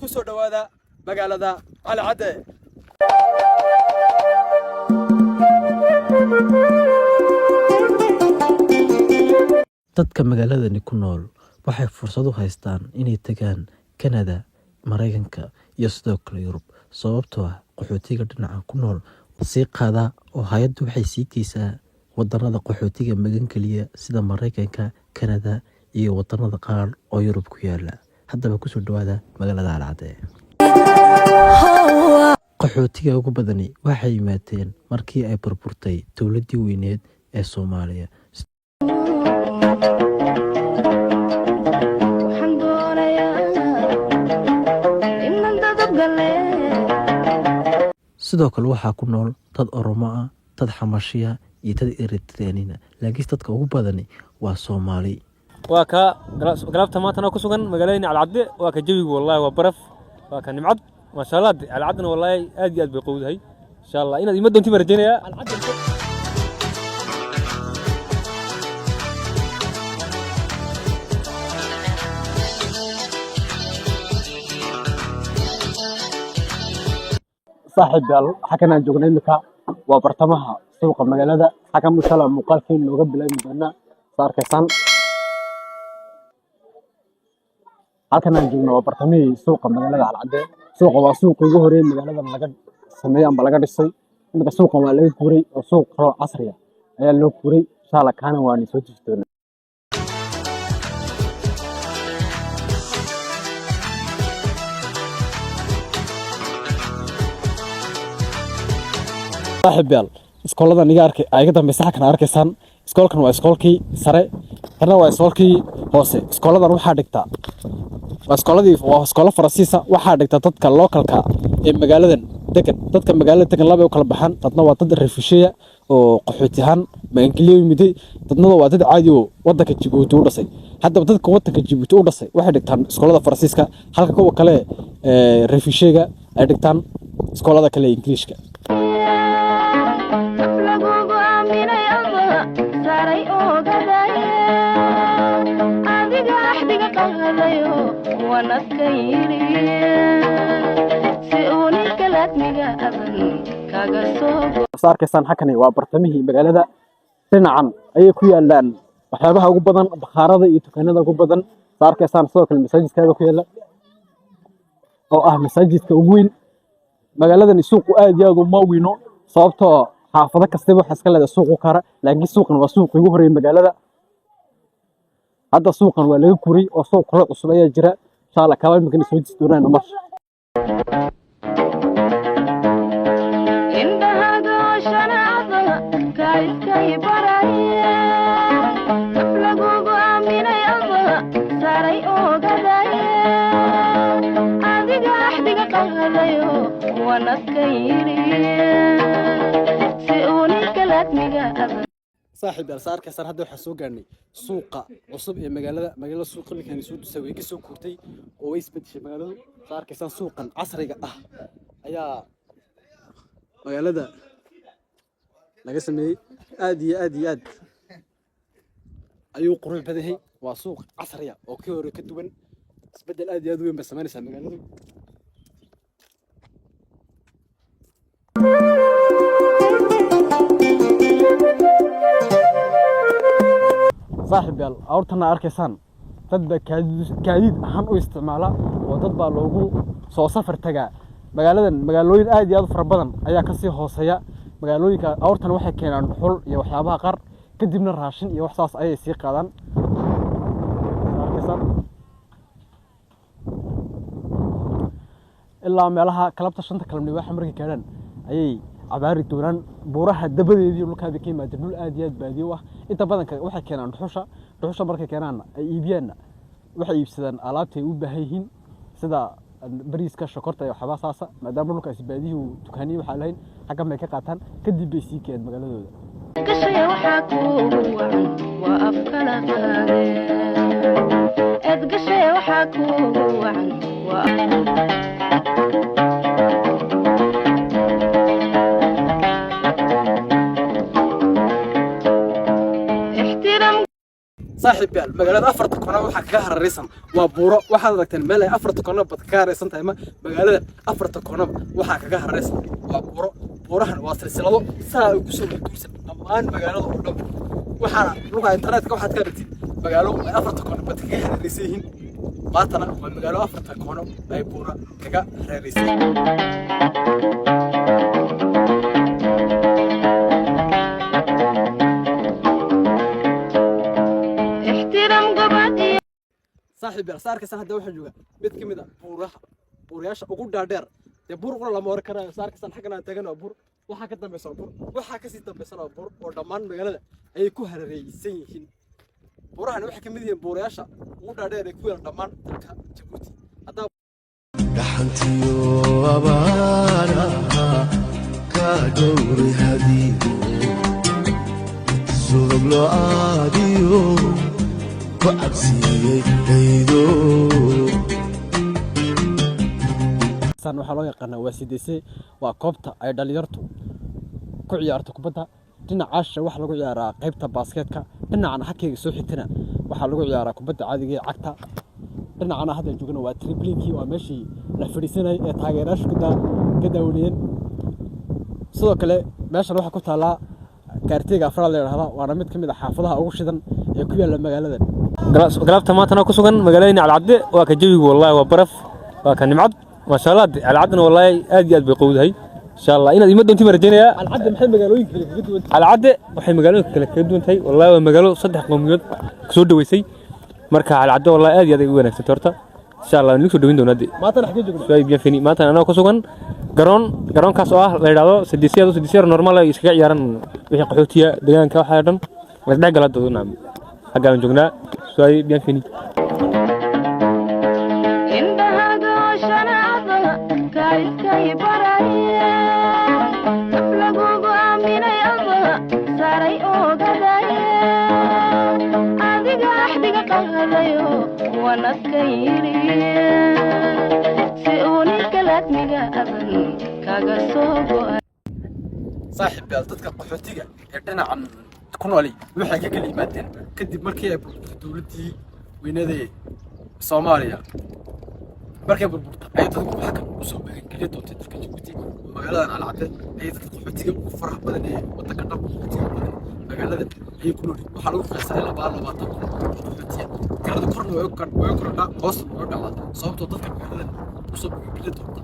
Ku soo dhowaada magaalada Calcadde. Dadka magaaladani ku nool waxay fursad u haystaan inay tagaan Kanada, Maraykanka iyo sidoo kale Yurub, sababtoo ah qaxootiga dhinacan ku nool sii qaadaa oo hay'addu waxay sii geysaa wadanada qaxootiga magangeliya sida Maraykanka, Kanada iyo wadanada qaar oo Yurub ku yaala. Haddaba kusoo dhawaada magaalada Calcadde. Qaxootiga ugu badani waxay yimaadeen markii ay burburtay dowladdii weyneed ee Soomaaliya. Waxaan doonayaa inaan dadab gale. Sidoo kale waxaa ku nool dad Oromo ah, dad Xamashiya iyo dad Eritreanina, laakiinse dadka ugu badani waa Soomaali. Waa ka galabta maantana ku sugan magaaladeenna Calcadde. Waa ka jawigu, wallahi waa baraf, waa ka nimcad, maasha Allah. De Calcaddena wallahi aad iyo aad bay qowdahay. Insha Allah inaad ima doontiin baan rajaynayaa. Saaxiib yaal, xakan aan joogna imika waa bartamaha suuqa magaalada. Xakan insha Allah muuqaalkeen nooga bilaabi doonaa. Saa arkaysaan, halkan aan joogno waa bartamihii suuqa magaalada Calcadde. Suuqa waa suuqii ugu horeeyay magaaladan laga sameeyey amba laga dhisay. Imika suuqan waa laga guuray oo suuq kaloo casri ah ayaa loo guuray. Insha Allah kaana waan soo tusi doonaa. Saaxiib yaal, iskooladan iga arkay iga dambeysa xakan arkaysaan, iskoolkan waa iskoolkii sare, kana waa iskoolkii hoose. Iskooladan waxaa dhigtaa, waa iskooladii, waa iskoolo Faransiisa. Waxaa dhigta dadka localka ee magaaladan degan. Dadka magaalada degan laba u kala baxaan: dadna waa dad refugee oo qaxooti ahaan magangeliyo yimiday, dadna waa dad caadi oo wadanka Jabuuti u dhashay. Haddaba dadka wadanka Jabuuti u dhashay waxay dhigtaan iskoolada Faransiiska, halka kuwa kale ee refugeega ay dhigtaan iskoolada kale ee Ingiriishka. Naf lagugu aaminay ama saaray oogadaye, adiga axdiga qaadayo wanadkan yiri si uu ninka laadmiga adan kaga soo. Sa arkaysaan, xakani waa bartamihii magaalada. Dhinacan ayay ku yaalaan waxyaabaha ugu badan, bakhaarada iyo dukaanada ugu badan. Sa arkaysaan, sidoo kale masaajidkaaga ku yaala oo ah masaajidka ugu weyn magaaladani. Suuqu aad iyo aad uma weyno, sababtoo xaafado kastaba waxa iska leedahay suuq u kara, laakiin suuqan waa suuqii ugu horeeyay magaalada. Hadda suuqan waa laga guray oo suuq kale cusub ayaa jira. Insha Allah kaba imikana soo jisi doonaan mar. Indhahaaga oo shanacada kaa iskay baraye, naf lagugu aaminay ama saaray oogadaye, adiga axdiga qaadayo wanadkan yiri si uu ninka laadmiga adan. Saaxiib yaal, saa arkaysaan, hadda waxaa soo gaarnay suuqa cusub ee magaalada. Magaalada suuqa iminkaan soo tusay way ka soo guurtay oo way isbedeshay magaaladu. Saa arkaysaan, suuqan casriga ah ayaa magaalada laga sameeyey. Aad iyo aad iyo aad ayuu qurux badan yahay. Waa suuq casri ah oo kii hore ka duwan. Isbedel aad iyo aad u weyn bay samaynaysaa magaaladu. Saaxiib yaal, awrtana arkaysaan dad baa kaadiid ahaan u isticmaala oo dad baa loogu soo safar tagaa magaaladan. Magaalooyin aad iyo aad u fara badan ayaa kasii hooseeya magaalooyinka. Awrtan waxay keenaan dhuxul iyo waxyaabaha qaar, kadibna raashin iyo wax saas ayay sii qaadaan. Arkaysaan, ilaa meelaha kalabta 5ta galabnimo waxa markay gaadhaan ayay cabaari doonaan. Buuraha dabadeedii dhulkaabay ka yimaadeen, dhul aad iyo aad baadiyo u ah. Inta badanka waxay keenaan dhuxusha. Dhuxusha markay keenaanna ay iibiyaanna, waxay iibsadaan alaabta ay u baahan yihiin, sida bariiska, shokorta iyo waxyaabaa saasa. Maadaama dhulkaasi baadiyuhu dukaaniyo waxaa lahayn, xaggan bay ka qaataan, kadib bay sii keenaan magaaladooda. Gashaya waxaa kuugu wacan waa afkala qaade, eedgashaya waxaa kuugu wacan waa. Ixtiraam. Saaxiib yaal, magaalada afarta kona koonaba waxaa kaga hararaysan waa buuro. Waxaad aragteen meel ay afarta koonaba bad kaga hararaysan tahay? Ma magaalada afarta koonaba waxaa kaga hararaysan waa buuro. Buurahan waa silsilado saa ay kusoo duursan dhammaan magaalada oo dhan. Waxaana luga internetka waxaad ka aragtid magaalo ay afarta koono bad kaga hareeraysan yihiin. Maantana waa magaalo afarta koono ay buura kaga hareeraysan yihiin. Ixtiraam gabadh iyo Saaxiib yaal, saarkasan hadda waxaa jooga mid ka mid a buuraha, buurayaasha ugu dhaadheer. Dee buur qura lama oran karayo. Saarkasan xaggan aan taagan waa buur, waxaa ka dambaysa waa buur, waxaa kasii dambaysana waa buur, oo dhammaan magaalada ayay ku hareeraysan yihiin. Buurahani waxay ka mid yihiin buurayaasha ugu dhaadheer ee ku yaala dhammaan dalka Jabuuti. Haddaa Dhaxantiyo abaaraha ka dhowri hadiyo subag loo aadiyo ku cabsiiyey daydo. San waxaa loo yaqaanaa waa CDC, waa koobta ay dhalinyartu ku ciyaarto kubadda. Dhinacaasha waxaa lagu ciyaaraa qaybta baaskeetka, dhinacana xagkeyga soo xigtana waxaa lagu ciyaaraa kubadda caadiga ee cagta. Dhinacana hadda joogana waa tribunkii, waa meeshii la fadhiisanayay ee taageerayaashu ka daawanayeen. Sidoo kale meeshan waxaa ku taallaa quartierga afraad la yidhahdaa, waana mid ka mid ah xaafadaha ugu shidan ee ku yaalla magaaladan. Galabta maantana ku sugan magaaladani Calcadde. Waa ka jawigu, wallahi waa baraf, waa ka nimcad, maasha Allah. Calcaddena wallahi aad iyo aad bay qowdahay. Insha Allah inaad ima doontiin baan rajaynayaa. Calcadde maxay magaalooyinka kale kaga duwan? Calcadde waxay magaalooyinka kale kaga duwan tahay, wallahi waa magaalo saddex qowmiyood kasoo dhaweysay. Marka Calcadde wallahi aad iyo aad ay u wanaagsantay horta. Insha Allah waan soo dhaweyn doonaa dee. Maantana xagee joognaa? Su'aal bienvenue. Maanta anoo ku sugan garoon, garoonkaas oo ah la yidhaahdo Sadisiyadu. Sadisiyadu normal ay iskaga ciyaaraan wixii qaxootiya deegaanka, waxaa dhan la isdhex gala dad. Nacam, xaggaan joognaa. Su'aal bienvenue. Indhahaaga shanacda kaa iskay baraya, naf lagugu aaminay ada saaray ogadaya, adiga axdiga qaadayo wanadkan yidhi si uu ninka laadmiga adan kaga soo go'ay. Saaxiib yaal, dadka qaxootiga ee dhinacan ku nooli waxay ka kala yimaadeen kadib markii ay burburtay dowladdii weynadee Soomaaliya. Markay burburtay ayay dadku waxaa kan usoo magangeliya doontay dalka Jabuuti. Magaaladan Alcadde ayay dadka qaxootiga ugu faraha badan ee wadanka dhan, qaxootiga badan magaalada ayay ku nool yihiin. Waxaa lagu qiyaasaa ilaa 20,000 oo qaxootiya. Tirada korna way u korodhaa, hoosna way u dhacdaa, sababtoo dadka magaaladan usoo magangeliya doonta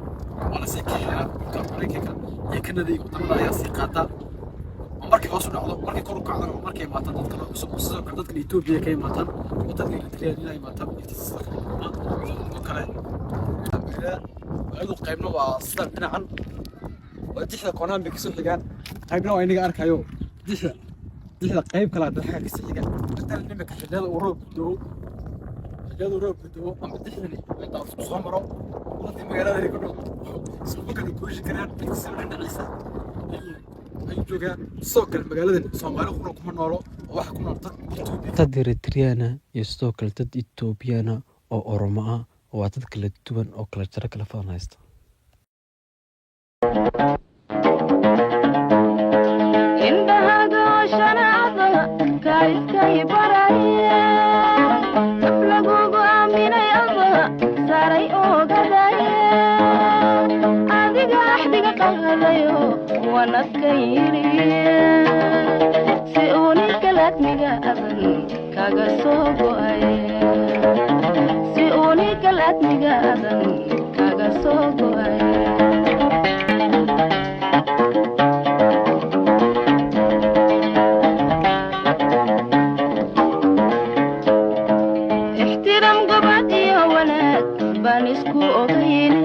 waa lasii kaxeeyaa dhulka Maraykanka iyo Kanada iyo wadamada ayaa sii qaataa. Oo markay hoos u dhacdo, markay kor u kacdana waa markay imaataan dad kale oo cusub. Sidoo kale dadkan Ethiopia ka imaataan oo dadka Eritrea imaataan iyo sidoo kale oo kale. Magaaladu qaybna waa sidan dhinacan, waa dixda koonaan bay kasoo xigaan, qaybna waa inaga arkayo dixda qayb kale hadda xagga kasii xigaan. Matalan imika xilliyada uu roobku da'o ama dixdani intaa isku soo maro, dadkii magaalada ku dhow isuma kala gooshi karaan. Mid kastaba dhinaciisa ayuu joogaa. Sidoo kale magaaladan Soomaali qura kuma noolo oo waxaa ku nool dad Ethiopia, dad Eritriana iyo sidoo kale dad Etoobiyana oo Oromo ah, oo waa dad kala duwan oo kala jaro kala fadan haysta. Indhahaaga shanacda kaa iskay baraya, naf lagugu aaminay ada saaray ogadaya, adiga axdiga qaadayo wanadkan yidhi si uu ninka laadmiga adan kaga soo go'ay, si uu ninka laadmiga adan kaga soo go'ay. Ixtiraam gabadh iyo wanaag baan isku ogayne,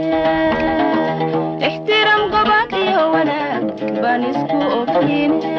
ixtiraam gabadh iyo wanaag baan isku ogayne.